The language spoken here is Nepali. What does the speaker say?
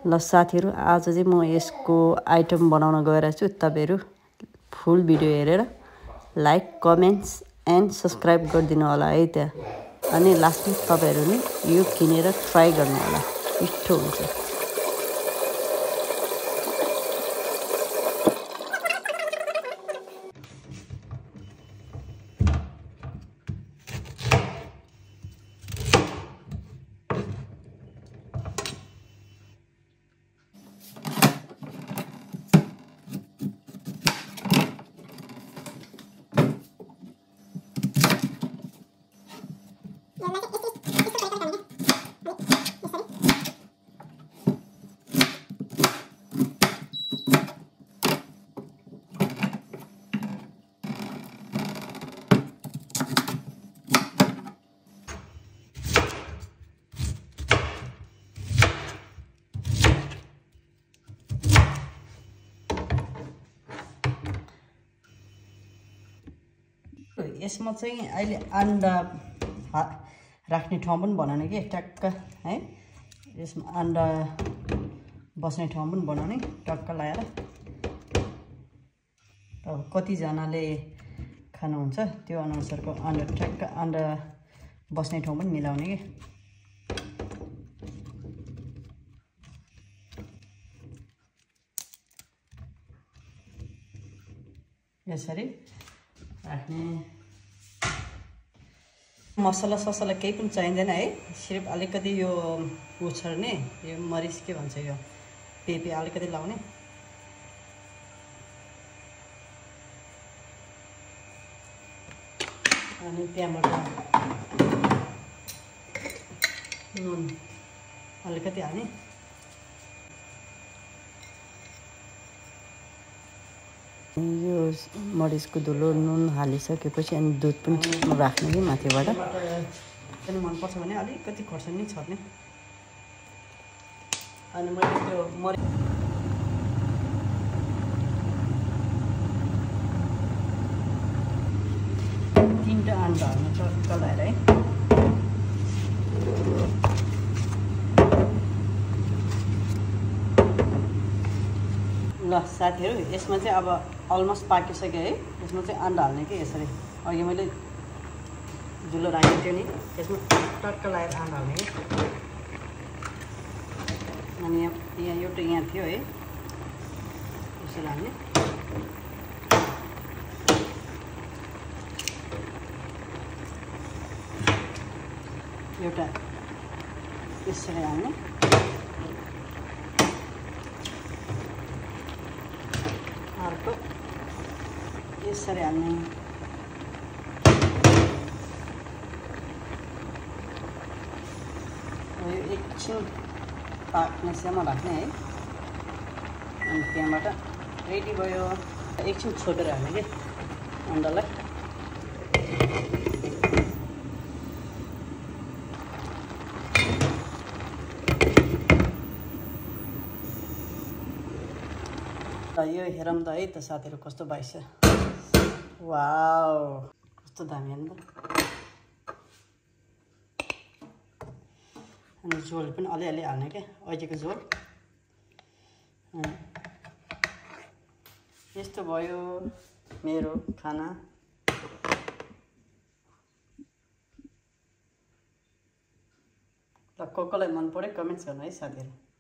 ल साथीहरु आज चाहिँ म यसको आइटम बनाउन गएर छु तपाईहरु फुल भिडियो हेरेर लाइक कमेन्ट्स एन्ड सब्स्क्राइब गरिदिनु होला है त्यहाँ अनि लास्टमा तपाईहरुले यो किनेर ट्राई गर्नु होला मिठो हुन्छ यसमा चाहिँ अहिले अन्डा राख्ने ठाउँ पनि बनाउने के टक्क है यसमा अन्डा बस्ने ठाउँ पनि बनाउने टक्क लाएर अब कति जनाले खानुहुन्छ त्यो अनुसारको अन्डा टक्क अन्डा बस्ने ठाउँ पनि मिलाउने के यसरी राख्ने मसला ससला केही पनि चाहिँदैन है सिर्फ अलिकति यो उछर्ने यो मरिच के भन्छ यो पेपे अलिकति लाउने अनि त्यहाँबाट नुन अलिकति हाल्ने यो मरिचको धुलो नुन हालिसकेपछि अनि दुध पनि राख्ने कि माथिबाट पनि मनपर्छ भने अलिकति खोर्सानी छर्ने अनि मैले त्यो मरिच तीनटा अन्डा हाल्नु टक्क लाएर है ल साथीहरु यसमा चाहिँ अब अलमोस्ट पाकिसक्यो है यसमा चाहिँ अन्डा हाल्ने के यसरी अघि मैले धुलो राखेको थियो नि यसमा टक्क लगाएर अन्डा हाल्ने के अनि यहाँ एउटा यहाँ थियो है यसरी हाल्ने एउटा यसरी हाल्ने अर्को यसरी हाल्ने यो एकछिन पाक्नेसम्म राख्ने है अनि त्यहाँबाट रेडी भयो एकछिन छोपेर हाल्ने के अन्डालाई यो हेरौँ त है त साथीहरु कस्तो भइछ वाउ कस्तो दामी हो नि त अनि झोल पनि अलिअलि हाल्ने के अहिलेको झोल यस्तो भयो मेरो खाना ल कसलाई मन पर्यो कमेन्ट्स गर्नु है साथीहरु